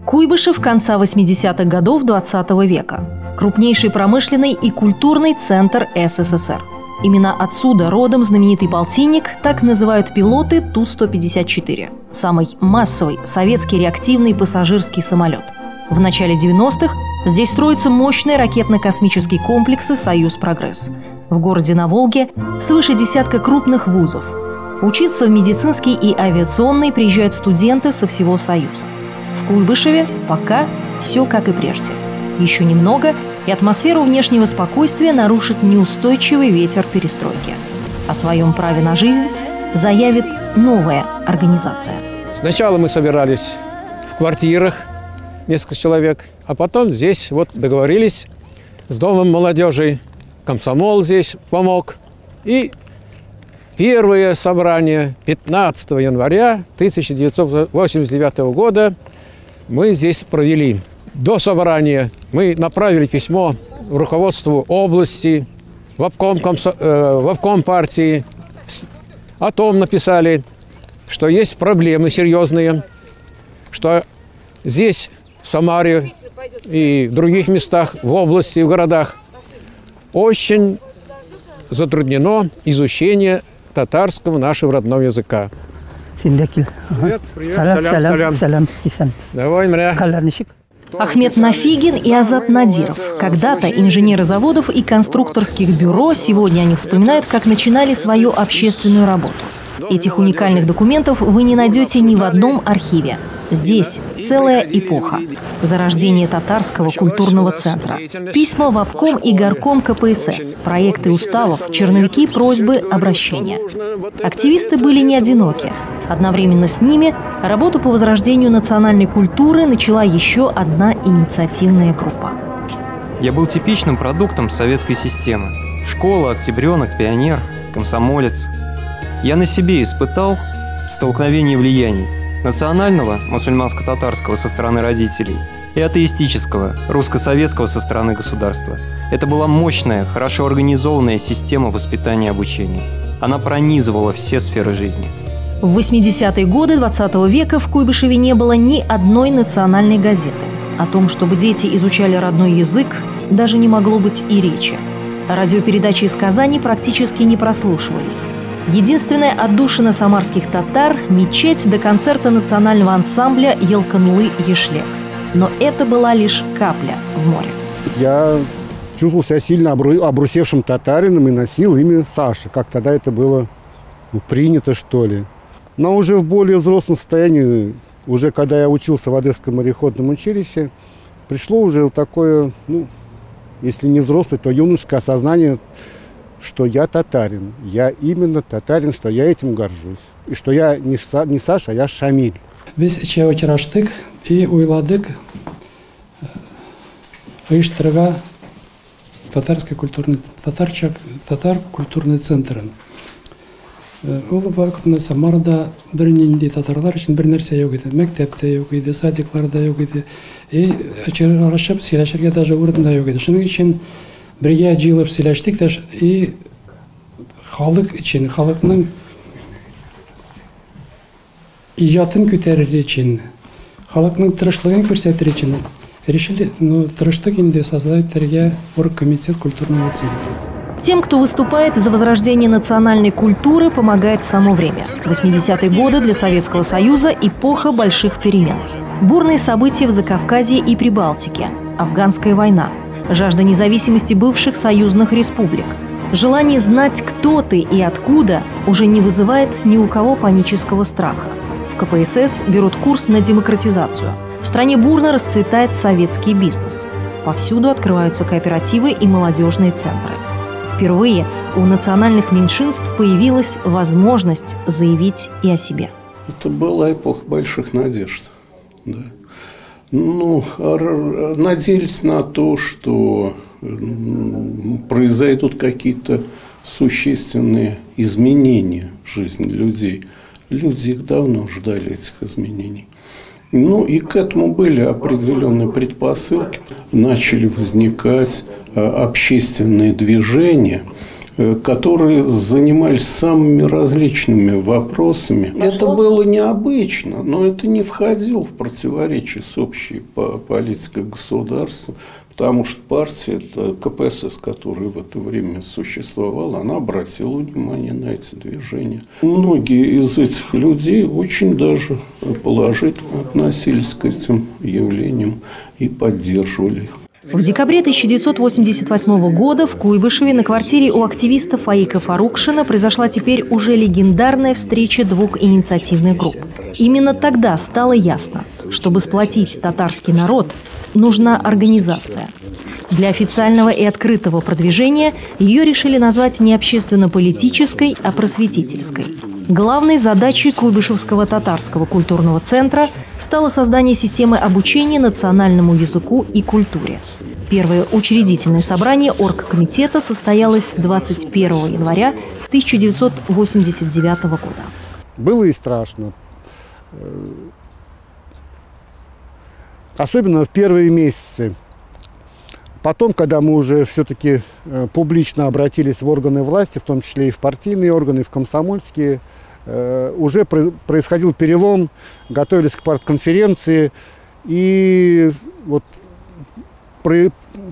Куйбышев конца 80-х годов 20 века. Крупнейший промышленный и культурный центр СССР. Именно отсюда родом знаменитый полтинник, так называют пилоты Ту-154. Самый массовый советский реактивный пассажирский самолет. В начале 90-х здесь строятся мощные ракетно-космические комплексы «Союз-Прогресс». В городе на Волге свыше десятка крупных вузов. Учиться в медицинский и авиационный приезжают студенты со всего Союза. В Куйбышеве пока все как и прежде. Еще немного, и атмосферу внешнего спокойствия нарушит неустойчивый ветер перестройки. О своем праве на жизнь заявит новая организация. Сначала мы собирались в квартирах, несколько человек, а потом здесь вот договорились с Домом молодежи, комсомол здесь помог. И первое собрание 15 января 1989 года мы здесь провели. До собрания мы направили письмо руководству области, в обком партии. О том написали, что есть проблемы серьезные, что здесь, в Самаре и в других местах, в области, в городах, очень затруднено изучение татарского нашего родного языка. Привет, привет, салям, салям, салям. Давай, мря. Ахмед Нафигин и Азат Надиров. Когда-то инженеры заводов и конструкторских бюро, сегодня они вспоминают, как начинали свою общественную работу. Этих уникальных документов вы не найдете ни в одном архиве. Здесь целая эпоха. Зарождение татарского культурного центра. Письма в обком и горком КПСС, проекты уставов, черновики, просьбы, обращения. Активисты были не одиноки. Одновременно с ними работу по возрождению национальной культуры начала еще одна инициативная группа. Я был типичным продуктом советской системы. Школа, октябренок, пионер, комсомолец. Я на себе испытал столкновение влияний. Национального, мусульманско-татарского со стороны родителей, и атеистического, русско-советского со стороны государства. Это была мощная, хорошо организованная система воспитания и обучения. Она пронизывала все сферы жизни. В 80-е годы 20 века в Куйбышеве не было ни одной национальной газеты. О том, чтобы дети изучали родной язык, даже не могло быть и речи. Радиопередачи из Казани практически не прослушивались. Единственная отдушина самарских татар – мечеть до концерта национального ансамбля «Елканлы Ешлек». Но это была лишь капля в море. Я чувствовал себя сильно обрусевшим татарином и носил имя Саша, как тогда это было, ну, принято, что ли. Но уже в более взрослом состоянии, уже когда я учился в Одесском мореходном училище, пришло уже такое, ну, если не взрослое, то юношеское осознание, что я татарин, я именно татарин, что я этим горжусь. И что я не Саша, а я Шамиль. Без очраштык и уйладык оештырырга татарский культурный, татар культурный центрын. Ул вакытында Самарада бернинди татарлар өчен бер нәрсә юк иде. Мәктәп тә юк иде, садиклар да юк иде. И очрашып сөйләшергә даже урын да юк иде. Шуның өчен бергә җыелып сөйләштек тә и халык өчен, халыкның иҗатын күтәрер өчен, халыкның тырышлыгын күрсәтер өчен решили, ну, тырыштык инде создать бергә оргкомитет культурного центра. Тем, кто выступает за возрождение национальной культуры, помогает само время. 80-е годы для Советского Союза – эпоха больших перемен. Бурные события в Закавказье и Прибалтике, Афганская война, жажда независимости бывших союзных республик. Желание знать, кто ты и откуда, уже не вызывает ни у кого панического страха. В КПСС берут курс на демократизацию. В стране бурно расцветает советский бизнес. Повсюду открываются кооперативы и молодежные центры. Впервые у национальных меньшинств появилась возможность заявить и о себе. Это была эпоха больших надежд. Да. Ну, надеялись на то, что произойдут какие-то существенные изменения в жизни людей. Люди их давно ждали, этих изменений. Ну и к этому были определенные предпосылки. Начали возникать общественные движения, которые занимались самыми различными вопросами. Это было необычно, но это не входило в противоречие с общей политикой государства, потому что партия, это КПСС, которая в это время существовала, она обратила внимание на эти движения. Многие из этих людей очень даже положительно относились к этим явлениям и поддерживали их. В декабре 1988 года в Куйбышеве на квартире у активиста Фаика Фарукшина произошла теперь уже легендарная встреча двух инициативных групп. Именно тогда стало ясно, чтобы сплотить татарский народ, нужна организация. Для официального и открытого продвижения ее решили назвать не общественно-политической, а просветительской. Главной задачей Куйбышевского татарского культурного центра стало создание системы обучения национальному языку и культуре. Первое учредительное собрание оргкомитета состоялось 21 января 1989 года. Было и страшно. Особенно в первые месяцы. Потом, когда мы уже все-таки публично обратились в органы власти, в том числе и в партийные органы, и в комсомольские, уже происходил перелом, готовились к партконференции, и вот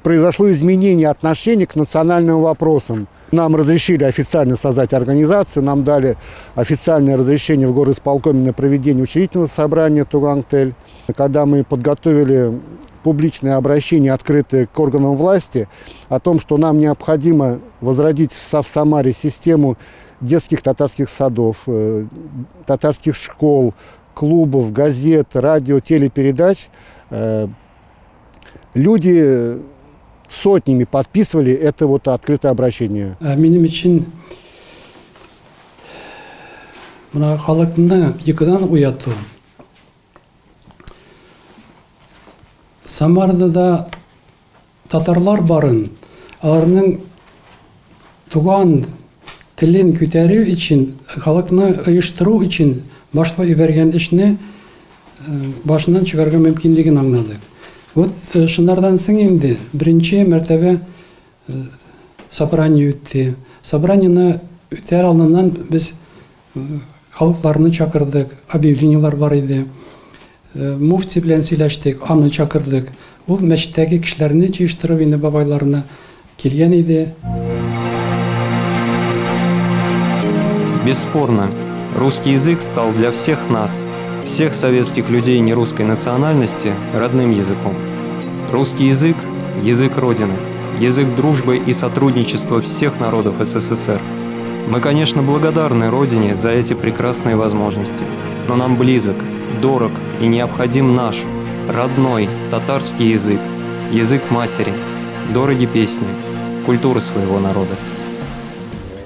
произошло изменение отношений к национальным вопросам. Нам разрешили официально создать организацию, нам дали официальное разрешение в горисполкоме на проведение учредительного собрания «Туган-Тель». Когда мы подготовили публичное обращение, открытое к органам власти, о том, что нам необходимо возродить в Самаре систему детских татарских садов, татарских школ, клубов, газет, радио, телепередач, люди сотнями подписывали это вот открытое обращение. Минем өчен менә халыкны йокыдан уяту. Самарда да татарлар барын, аларның туган телен күтәрү өчен, халыкны оештыру өчен башлап җибәргән эшне башыннан чыгарга мөмкинлеген аңладык. Вот шунардан соң инде беренче мәртәбә собрание үтте. Собраниены үтәр алдыннан без халыкларны чакырдык, объявлениелар бар иде. Муфти белән сөйләштек, аны чакырдык. Ул мәчеттәге кешеләрне җыештырып инде бабайларына килгән иде. Бесспорно, русский язык стал для всех нас, всех советских людей нерусской национальности, родным языком. Русский язык – язык Родины, язык дружбы и сотрудничества всех народов СССР. Мы, конечно, благодарны Родине за эти прекрасные возможности, но нам близок, дорог и необходим наш, родной татарский язык, язык матери, дороги песни, культура своего народа.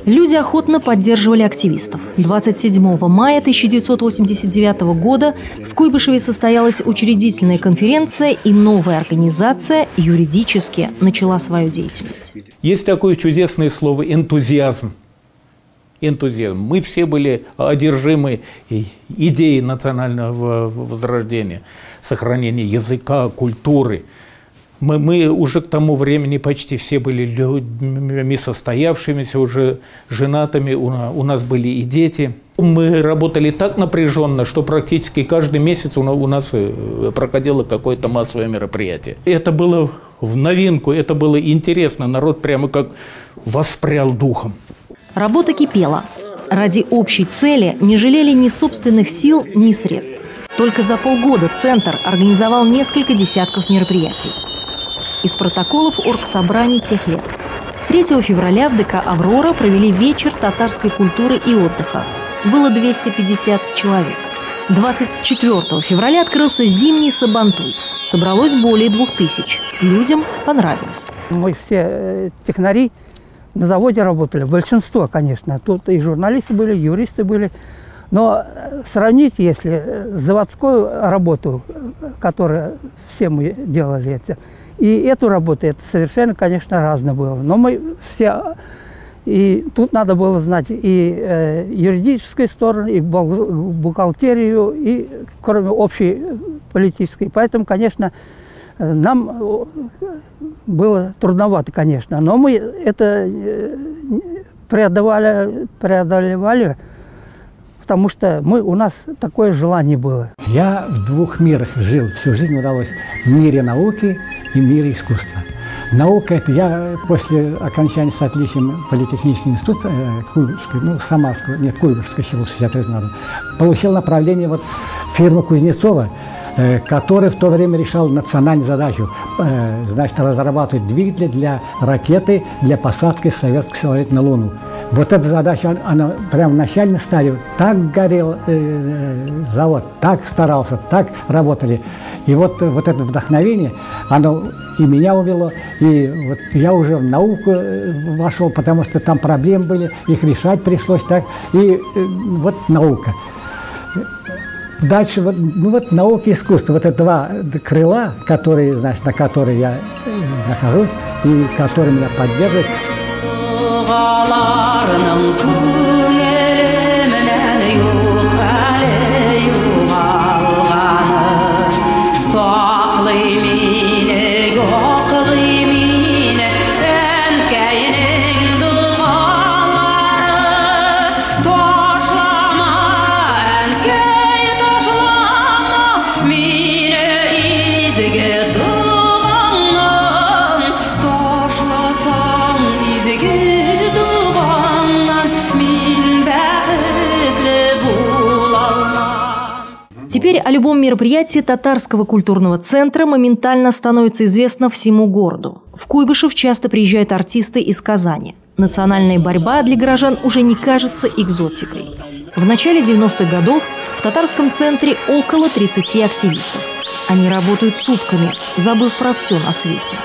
Люди охотно поддерживали активистов. 27 мая 1989 года в Куйбышеве состоялась учредительная конференция, и новая организация юридически начала свою деятельность. Есть такое чудесное слово «энтузиазм». Энтузиазм. Мы все были одержимы идеей национального возрождения, сохранения языка, культуры. Мы уже к тому времени почти все были людьми состоявшимися, уже женатыми, у нас были и дети. Мы работали так напряженно, что практически каждый месяц у нас проходило какое-то массовое мероприятие. Это было в новинку, это было интересно, народ прямо как воспрял духом. Работа кипела. Ради общей цели не жалели ни собственных сил, ни средств. Только за полгода центр организовал несколько десятков мероприятий. Из протоколов оргсобраний тех лет. 3 февраля в ДК «Аврора» провели вечер татарской культуры и отдыха. Было 250 человек. 24 февраля открылся зимний сабантуй. Собралось более 2000. Людям понравилось. Мы все технари на заводе работали. Большинство, конечно. Тут и журналисты были, и юристы были. Но сравнить, если заводскую работу, которую все мы делали, это, и эту работу, это совершенно, конечно, разно было. Но мы все... И тут надо было знать и юридическую сторону, и бухгалтерию, и кроме общей политической. Поэтому, конечно, нам было трудновато, конечно. Но мы это преодолевали, потому что у нас такое желание было. Я в двух мирах жил, всю жизнь удалось. В мире науки и мире искусства. Наука – это я после окончания с отличием политехнического института, Куйбышевского, ну, Самарского, нет, Куйбышевского еще в 63 году, получил направление вот фирмы Кузнецова, который в то время решал национальную задачу, значит, разрабатывать двигатели для ракеты, для посадки советского человека на Луну. Вот эта задача, она прямо в начальной стадии, так горел завод, так старался, так работали. И вот это вдохновение, оно и меня увело, и вот я уже в науку вошел, потому что там проблемы были, их решать пришлось так, и вот наука. Дальше, вот, ну вот наука и искусство, вот это два крыла, которые, значит, на которые я нахожусь и которые меня поддерживают. Теперь о любом мероприятии Татарского культурного центра моментально становится известно всему городу. В Куйбышев часто приезжают артисты из Казани. Национальная борьба для горожан уже не кажется экзотикой. В начале 90-х годов в Татарском центре около 30 активистов. Они работают сутками, забыв про все на свете.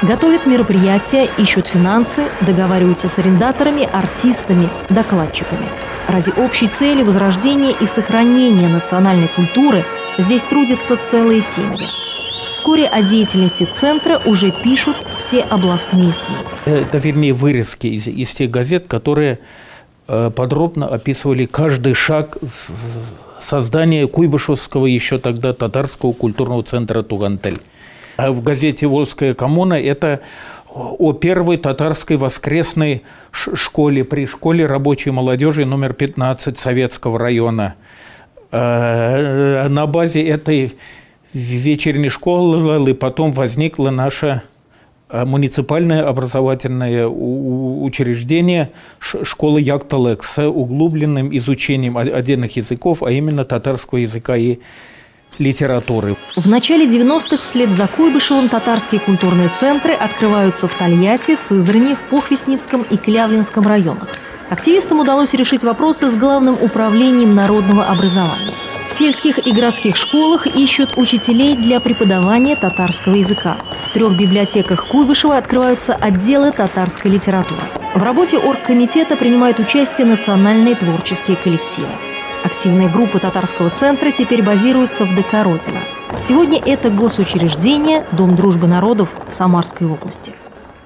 Готовят мероприятия, ищут финансы, договариваются с арендаторами, артистами, докладчиками. Ради общей цели возрождения и сохранения национальной культуры здесь трудятся целые семьи. Вскоре о деятельности центра уже пишут все областные СМИ. Это, вернее, вырезки из тех газет, которые подробно описывали каждый шаг создания Куйбышевского еще тогда татарского культурного центра «Тугантель». А в газете «Волжская коммуна» это о первой татарской воскресной школе при школе рабочей молодежи номер 15 Советского района. На базе этой вечерней школы потом возникло наше муниципальное образовательное учреждение школы Якталек с углубленным изучением отдельных языков, а именно татарского языка и литературы. В начале 90-х вслед за Куйбышевым татарские культурные центры открываются в Тольятти, Сызрани, в Похвистневском и Клявлинском районах. Активистам удалось решить вопросы с Главным управлением народного образования. В сельских и городских школах ищут учителей для преподавания татарского языка. В 3 библиотеках Куйбышева открываются отделы татарской литературы. В работе оргкомитета принимают участие национальные творческие коллективы. Активные группы татарского центра теперь базируются в ДК «Родина». Сегодня это госучреждение Дом дружбы народов Самарской области.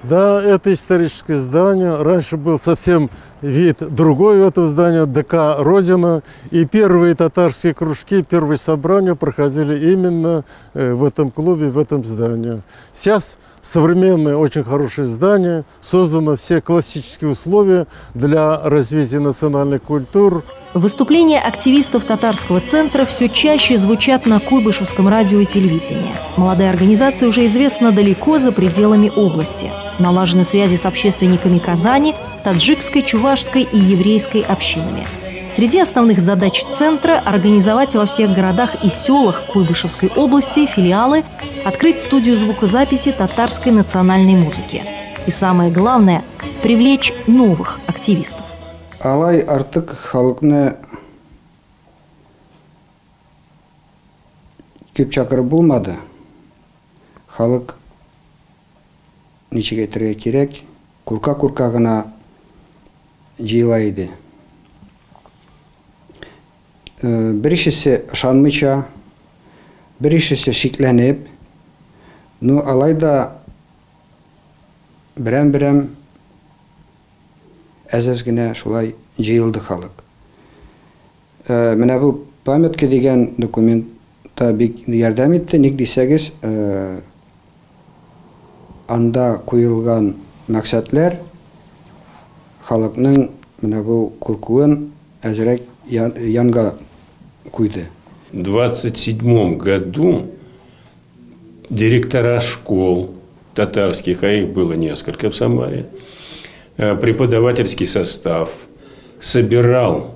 Да, это историческое здание. Раньше был совсем вид другой у этого здания, ДК «Родина». И первые татарские кружки, первые собрания проходили именно в этом клубе, в этом здании. Сейчас современное, очень хорошее здание, создано все классические условия для развития национальных культур. Выступления активистов татарского центра все чаще звучат на Куйбышевском радио и телевидении. Молодая организация уже известна далеко за пределами области. Налажены связи с общественниками Казани, таджикской, чувашской и еврейской общинами. Среди основных задач центра – организовать во всех городах и селах Куйбышевской области филиалы, открыть студию звукозаписи татарской национальной музыки. И самое главное – привлечь новых активистов. Алай артык халыкны күп чакырып булмады. Халык ничек әйтергә кирәк, курка-курка гына җыела иде. Беришесе ышанмыйча, беришесе шикләнеп, но алай да берәм-берәм әз-әз генә шулай җыелды халык. Менә бу памятка дигән документта бик ярдәм итте. Ник дисәгез, анда куелган максатлар Халыкның менә бу куркуын әзрәк янга куйды. В 27 году директора школ татарских, а их было несколько в Самаре, преподавательский состав собирал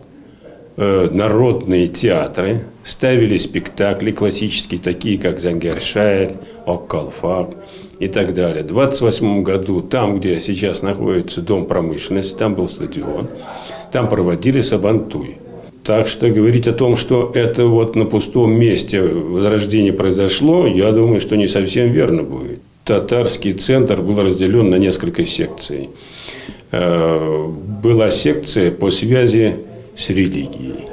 народные театры, ставили спектакли классические, такие как «Зангершайль», «Оккалфак» и так далее. В 28 году, там, где сейчас находится Дом промышленности, там был стадион, там проводили сабантуй. Так что говорить о том, что это вот на пустом месте возрождение произошло, я думаю, что не совсем верно будет. Татарский центр был разделен на несколько секций. Была секция по связи с религией,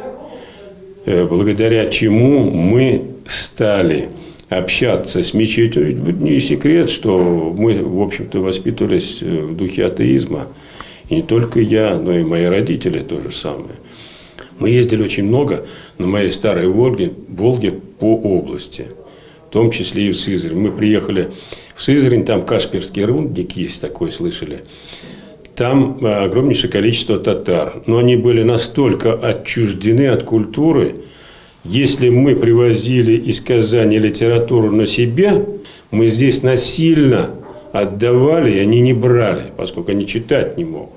благодаря чему мы стали общаться с мечетью. Не секрет, что мы, в общем-то, воспитывались в духе атеизма. И не только я, но и мои родители то же самое. Мы ездили очень много на моей старой Волге по области, в том числе и в Сызрань. Мы приехали в Сызрань, там Кашперский рудник есть такой, слышали. Там огромнейшее количество татар. Но они были настолько отчуждены от культуры. Если мы привозили из Казани литературу на себе, мы здесь насильно отдавали, и они не брали, поскольку они читать не могут.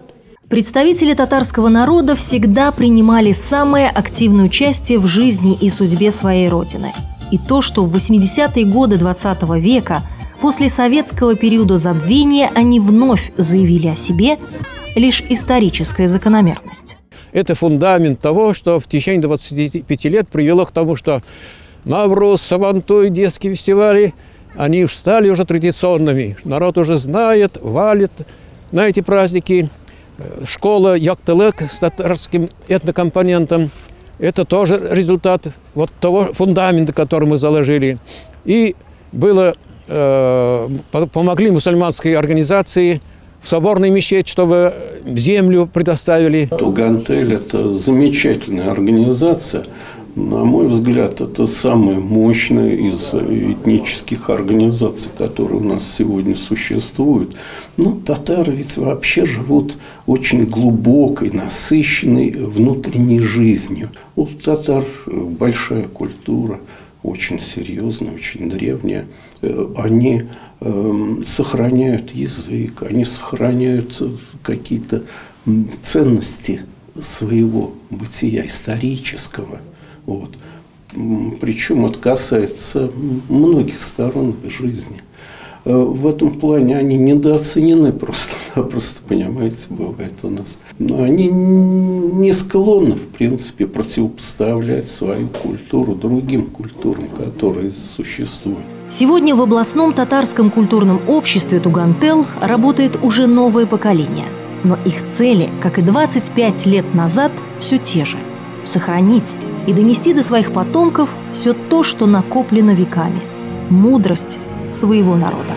Представители татарского народа всегда принимали самое активное участие в жизни и судьбе своей родины. И то, что в 80-е годы 20 века, после советского периода забвения, они вновь заявили о себе, лишь историческая закономерность. Это фундамент того, что в течение 25 лет привело к тому, что Навруз, Сабантуй, детские фестивали, они уж стали уже традиционными. Народ уже знает, валит на эти праздники. Школа Яктылык с татарским этнокомпонентом – это тоже результат вот того фундамента, который мы заложили. И было, помогли мусульманской организации в соборный мечеть, чтобы землю предоставили. Тугантель – это замечательная организация. На мой взгляд, это самая мощная из этнических организаций, которые у нас сегодня существуют. Но татары ведь вообще живут очень глубокой, насыщенной внутренней жизнью. У татар большая культура, очень серьезная, очень древняя. Они сохраняют язык, они сохраняют какие-то ценности своего бытия исторического. Вот. Причем это касается многих сторон жизни. В этом плане они недооценены просто-напросто, понимаете, бывает у нас. Но они не склонны, в принципе, противопоставлять свою культуру другим культурам, которые существуют. Сегодня в областном татарском культурном обществе «Тугантел» работает уже новое поколение. Но их цели, как и 25 лет назад, все те же – сохранить и донести до своих потомков все то, что накоплено веками. Мудрость своего народа.